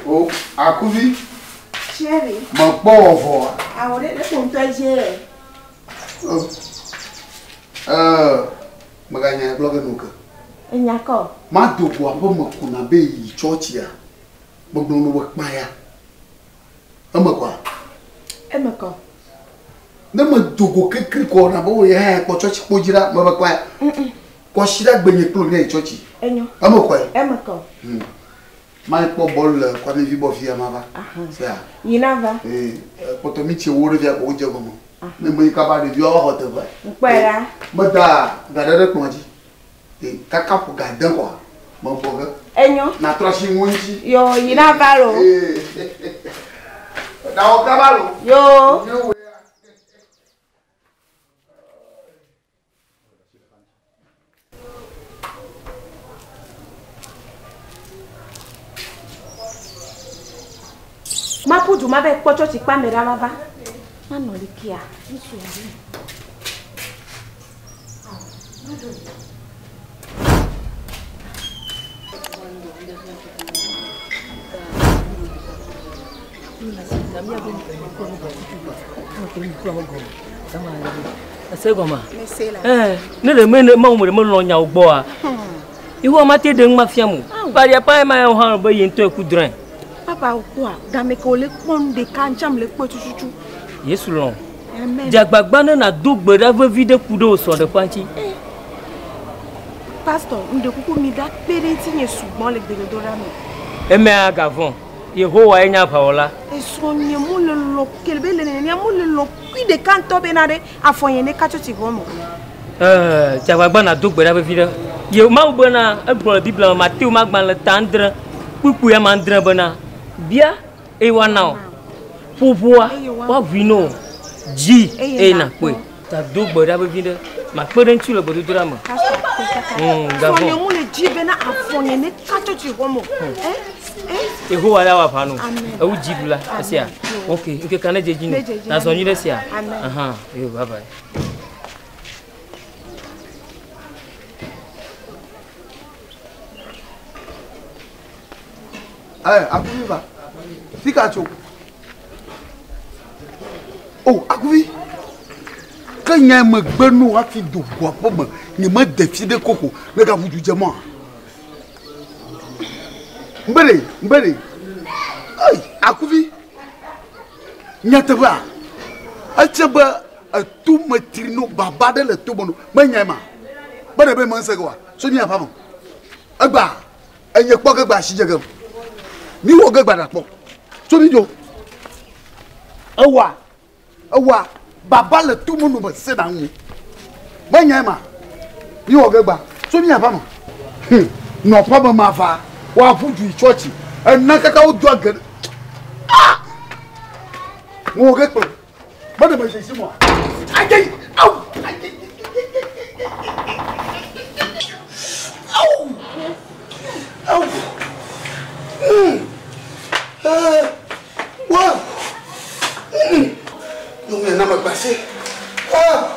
O, akuvi. Chéri. Mekpɔ wɔ vɔa. Awɔ ɖe ɖe ŋutɔ dze. O. Ɛɛ, meganya gblɔ ge no ke. Enya kɔ. Mado go aƒe me ko na be yi tsɔtsia. Megblɔ no be kpa ya. Eme kɔa? Eme kɔ. Ne medo go kekri kɔ na be wo ya ya kpɔ tsɔtsi kpo dzi la, mebe kpa ya. Kɔsiɖa gbe nye kple wò míayi tsɔtsi. Enyo. Eme kɔe? Eme kɔ. Mayi kpɔ bɔl le Kwame vi gbɔ fia mava. Sea. Yi na va. Ee, kpɔtɔ mi tse wo ɖe fia ko wodze gɔme. Ne meyi kaba ɖeviwo woaxɔ teƒe. Ŋkpɔe ɖa. Meda ga ɖe ɖe kplɔ̃ dzi. Ee, kaka ƒo ga de kɔa, mebɔ ge. Enyo. Natrɔ asi ŋu ŋuti. Yo, yi na va lo. Ee. Ɖawɔ kaba lo. Yo. Nye wòe. Maƒu du ma va yi kpɔ tsɔtsi kpe ame ɖa mava. Manɔ likia. Ese gɔma? Eh, ne ɖe me ne mawu me ɖe melɔ̃ nyawo gbɔa. Yehowa mate ɖe ŋu mafia mo. Baɖia pa ema ya hã be ye ŋutɔ eku drɔ̃e. Papa wokpɔa game ke wòle kpɔ nu ɖeka ŋtsam le kpɔe tututu. Yesu lɔ̃. Amen. Dze agbagba ne nàdo gbe ɖa vevi ɖe ku ɖe wò srɔ̃ɖeƒea ŋuti. Eh. Pastor, ŋɖe kuku mi ɖa kpe ɖe ŋutinye sugbɔ le gbedodoɖa me. Emea gavɔ̃. Yehowa ye nye aʋawɔla. Esrɔ̃nye mu le lɔ kele be le nenea mu le lɔ kui ɖeka ŋutɔ bena ɖe afɔ nye ne katso tsi xɔ me. Ɛɛ, dze agbagba nàdo gbe ɖa vevi ɖe. Ye Mawu bena, egblɔ le Biblia me, Mateo ƒe agbalẽ ta adre, kpukpui ame adre bena, Bia eye woana wò. Ƒo ʋɔa, woaʋui na wò. Dzi eye nàkpɔe. Ta do gbe ɖa vevi ɖe. Makpe ɖe ŋuti le gbedodoɖa me. Gavɔ̃. Srɔ̃nye mu le dzi bena afɔ nye ne katso tsi xɔ me. Yehowa la wɔ aʋa no. Ewu dziɖula esia. Ok, ŋkekea ne dze dzi no. Nazɔ nyui ɖe sia. Ahan, yo, bye bye. Ɛ, akuvi va. Fika tso. O, akuvi. Ke nya megbe no hafi do ʋua ƒe me. Nye mede fi ɖe koko. Ne gaʋu du dze mɔa. Mbele, mbele. Ei, akuvi. Nyateƒea. Etсе be eto me tri no baba ɖe le to me no. Menyae ma. Be ɖe be me ŋusẽ ke wa. So mía ƒe me. Egba. Enye kpɔ ge gba asi dze ge. Mi wɔ ge gba ɖakpɔ. So mi dzo. Ewa. Ewa. Baba le to me no me se na ŋu. Menyae ma. Mi wɔ ge gba. So mía ƒe me. Nɔ ƒe me ma va. Woaƒu du yi tsɔtsi. Ena kaka wodo age. Ah! Mo ge kplɔ. Mede me dzesi moa. Ayi! Awu! Ayi! Awu! Awu! Wa! Nyɔnu ya na me gbase. Ah!